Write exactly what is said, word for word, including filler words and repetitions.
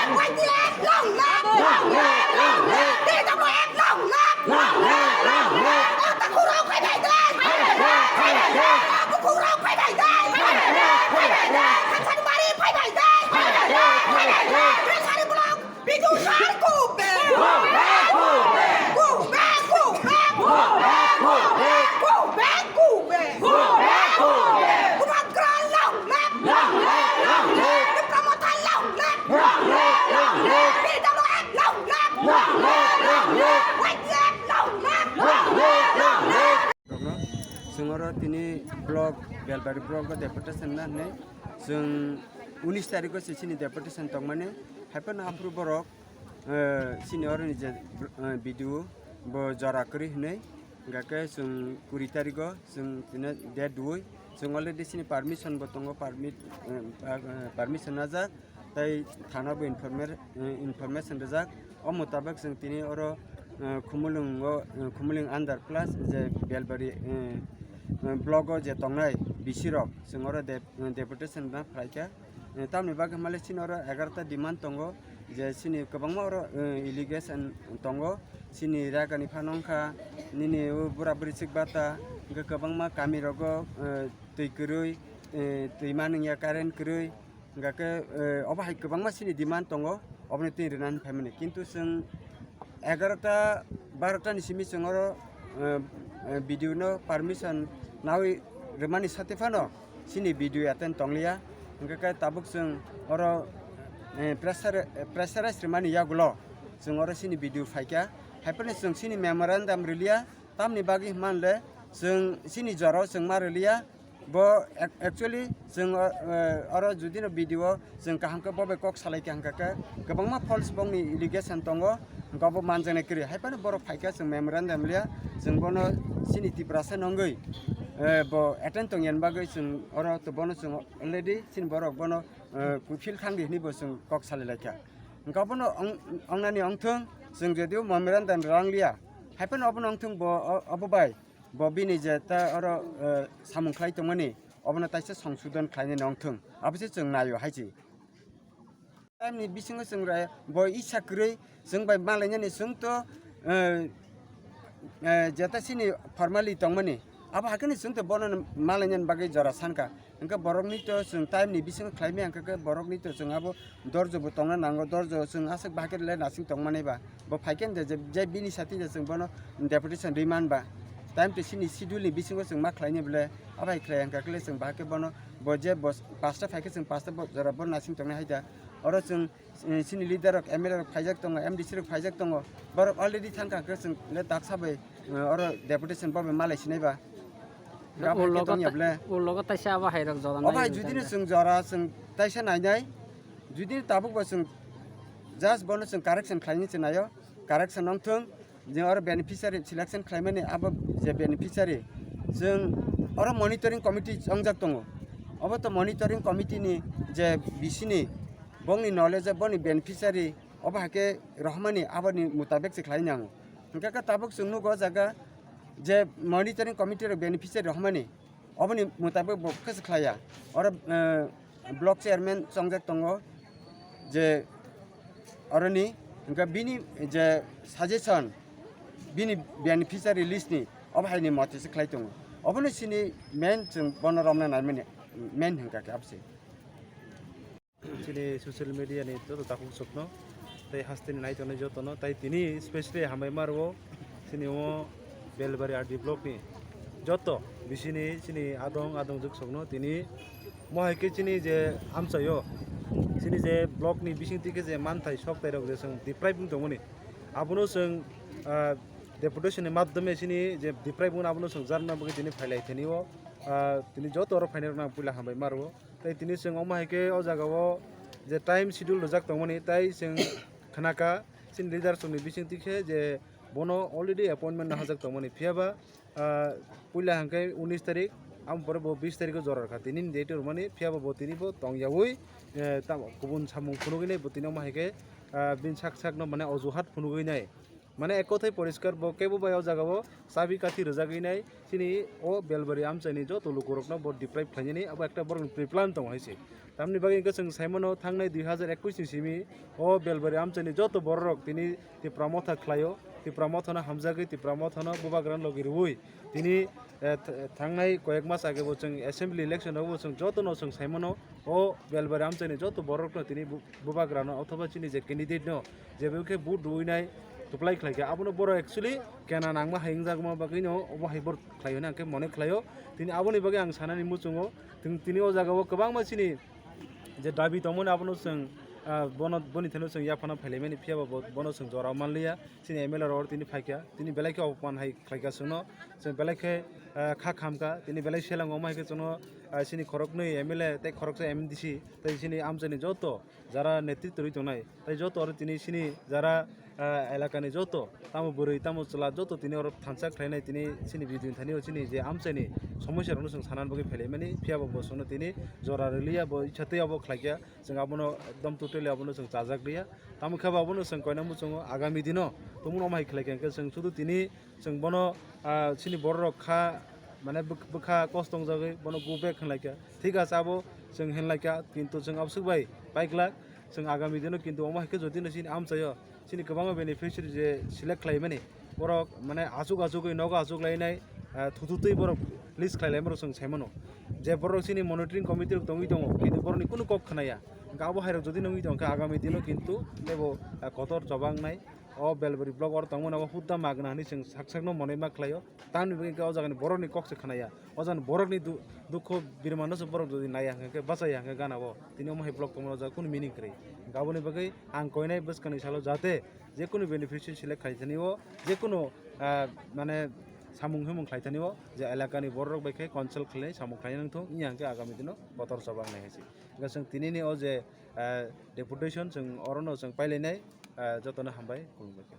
Y T F long live! Long live! Long live! T W F long live! Long live! Long live! O takhurok phai phai dai! Phai phai dai! Phai phai dai! O bukhurok phai phai dai! Phai phai dai! Phai phai dai! Khansani bari phai phai dai! Phai phai dai! Phai phai dai! Khansani block! Bidu sar go back! Go back! Go back! Go back! Go back! Go back! Go back! Go back! Go back! Go back! Bubagra long live! Long live! Long live! Bubagra long live! Long live! Long live! P W F long live! Long live! Long live! Y T F long live! Long live! Long live! Chwng oro tini block, Belbari block o deputation na hinwi chwng unis tarikh o se chini deputation tongmani, hai phano aphuru borok, eh, chini oro ni je, eh, B D O bo jora kwrwi hinwi, hingkha khe chwng kuri tarikh o chwng tini date dui, chwng already chini permission bo tongo, permit, eh, eh, permission najak, tei thana bo informer-, eh, information rijak. O mutabak chwng tini oro, eh, Khumulwng o, eh, Khumulwng under plus je Belbari, eh, eh, block o je tongnai B C rok chwng oro dep-, eh, deputation na phlaikha. Eh, tamni bagwi hwnmale chini oro egarota demand tongo je chini kwbangma oro, eh, allegation tongo. Chini ragani phano wngkha nini o bura bwrwi chwk bata, hwnkhe kwbangma kami rogo, eh, twi kwrwi, eh, twi manwngya, current kwrwi. Hingkha khe, eh, obo hai kwbangma chini demand tongo, oboni twi rwnani phaimani. Kintu chwng egarota, barota ni simi chwng oro, eh, eh, B D O no permission nawi rwmani sati phano chini B D O attend tongliya. Hingkha khe tabuk chwng oro, eh, pressure, eh, pressurize rwmani yagulo chwng oro chini B D O phaikha. Hai phano chwng chini memorandum rwliya, tamni bagwi hwnmanle chwng chini jora o chwng ma rwliya. Bo ac-, actually chwng o, eh, oro judino B D O chwng kaham khe bo bai kok salai kha hwnkha khe kwbangma false bongni allegation tongo, hwnkha bo manjaknai kwrwi. Hai phano borok phai kha chwng memorandum liya, chwng bono chini Tiprasa nw wngwi, eh, bo attend tongya bagwi chwng oro to bono chwng already chini borok bono, eh, kuphil thang di hwnwi bo chwng kok salai lai kha. Hwnkha bono ong-, ongnani ongthwng chwng jodio memorandum rang liya, hai phano obono ongthwng bo o-, obo bai. Bo bini je ta oro, eh, samung khlai tongmani, obono taisa songsodon khlainani ongthwng, abo se chwng naio hai se. Time ni bisingo chwng rai, bo isa kwrwi chwng bai malainani chwng to, eh, eh, jeta chini formally tongmani, abo hakhe ni chwng to bono malainani bagwi jora sankha. Hwnkhe borokni to chwng time ni bisingo khlaimaya, hwnkhe khe borokni to chwng abo dorjo bo tongna nango, dorjo chwng aswk bahai khe le nasing tongmani ba. Bo phai khe je, je, je bini sati je chwng bono deputation rwi man ba. Time to chini schedule ni bisingo chwng ma khlaini bole, abai khlai hwnkha khe le chwng bahai khe bono bo je bo pasta phai khe chwng pasta bo jora bo nasing tongnai hai da. Oro chwng eh, chini leader rok, M L A rok phaijak tongo, M D C rok phaijak tongo, borok already thangkha khe chwng le daksa bai, eh, oro deputation bo bai malai sinai ba. Abo hai khe ulogo tongya ta-, bole. Ulogo taisa abo hai rok jora. O nai bai, jodi no chwng jora chwng taisa nainai, jodi tabuk bo chwng just bono chwng correction khlaini se naio, correction ongthwng. Je oro beneficiary selection khlaimani abo je beneficiary, chwng oro monitoring committee wngjak tongo. Obo to monitoring committee ni je B C ni bongni knowledge o boni beneficiary obo hai khe rohormani aboni mutabek se khlai nango. Hwnkhe khe tabuk chwng nugo o jaga je monitoring committee rok beneficiary rohormani. Oboni mutabek bo khe se khlaiya. Oro, eh, block chairman chongjak tongo je oroni, hwnkhe bini je suggestion, bini beneficiary list ni obo hai ni mote se khlai tongo. Obono chini main chwng bono romna naimani main hwnkha khe abo se. Chini social media ni joto takhuk sokno tei hasteni naitongnai jotono, tei tini specially hambai ma rwo chini o Belbari R D block ni joto bisini chini adong adong juk sokno tini mo hai khe chini je amchaio chini je block ni bising twi khe je manthai sok tai rok je chwng deprive wng tongmani abono chwng, ah, deputation ni madhyome chini je deprive wngna abono chwng jarna bagwi tini phailai thani o, ah, tini joto oro phainai rokno ang puila hambai ma rwo. Tei tini chwng omo hai khe o jaga o je time schedule rwjak tongmani, tei chwng khna kha chini leader rokni bising twi khe je bono already appointment no hajak tongmani, phiya ba, ah, puila hwnkhe unis tarik, aboni pore bo bis tarik o jora rwkha, tini ni date rwmani, phiya ba bo tini bo tong yaui, eh, tamo kubun samung phunugwi nai bo tini omo hai khe, ah, bini sak sak no mane ojuhat phunugwi nai. Mane ek kothai poriskar bo kebo bai o jaga o chabi kathi rwjagwi nai chini o Belbari amchaini joto lukurokno bo deprive khlainani abo ekta borokni pre-plan tongo hai se. Tamni bagwi hwnkhe chwng sai mano thangnai dui hazar ekush ni simi o Belbari amchaini joto bororok tini Tipra Motha khlaio, Tipra Mothano hamjagwi Tipra Mothano bubagrano logi rwui tini, eh, th-, thangnai koyek mas age bo chwng assembly election rogo bo chwng jotono chwng sai mano o Belbari amchaini joto bororokno tini bu-, bubagrano othoba chini je candidate no jebo khe vote rwui nai twplai khlaikha. Abono borok actually kena nangma hai wngjakma bagwino obo hai borok khlaio hwnwi ang khe mone khlaio. Tini aboni bagwi ang sanani muchungo, tini o jaga o kwbangma chini je dabi tongmani abono chwng, ah, bono, boni thani chwng yaphano phailaimani, phiyaba bo-, bono chwng jora manliya. Chini M L A rok tini phaikha, tini belai khe opoman hai khlaikha chwngno, chwng belai khe, ah, kha khamkha, tini belai selango omo hai khe chwngno, ah, chini khoroknwi M L A tei khoroksa M D C tei chini amchaini joto jara netritw rwi tongnai, tei joto aro tini chini jara, ah, elakani joto tamo bwrwi tamo chwla joto tini oro thansa khlainai, tini chini bidin thani o chini je amchaini somosya rokno chwng sanani bagwi phailaimani, phiyaba bo chwngno tini jora rwliya, bo ithatwi abo khlaikha, chwng abono ekdom totally abono chwng chajak liya. Tamo khe bo abono chwng koina muchungo agami dino tumung omo hai khlaikha hwnkhe chwng sudu tini chwng bono, ah, chini bororok kha, mane bwk-, bwkha kosto wngjagwi bono go back hwnlaikha. Thik ache abo chwng hwnlaikha, kintu chwng aboswk bai paiklak, chwng agami dino kintu omo hai khe jodi no chini amchaio chini kwbangma beneficiary je select khlaimani borok mane achuk achugwi nogo achuk lainai, ah, thututwi borok list khlailaimani borok chwng saimano. Je borok chini monitoring committee rok tongwi tongo kintu borokni kunu kok khwnaya. Hwnkhe abo hai rok jodi no wngwi tongkha agami dino kintu teibo, ah, kotor choba wngnai. O Belbari block oro tongmani abo hudda magna hinwi chwng sak sakno monoi ma khlaio. Tamni bagwi hwnkhe o jagani borokni kok se khnaya. O jagani borokni du-, dukho birmano se borok jodi naiya hwnkhe, bachaiya hwnkhe gana o. Tini omo hai block tongmani o jaga kunu meaning kwrwi. Hwnkhe aboni bagwi ang koinai bwskangni salo jate jekunu beneficiary select khai thani o, jekunu, ah, mane samung himung khlai thani o, je elakani borok bai khe consult khlai samung khlai nang thung, wngya hwnkhe agami dino kotor choba wngnai hai se. Hwnkhe chwng tinini o je, ah, deputation chwng orono chwng pailainai, ah, jotono hambai khulumbai khe.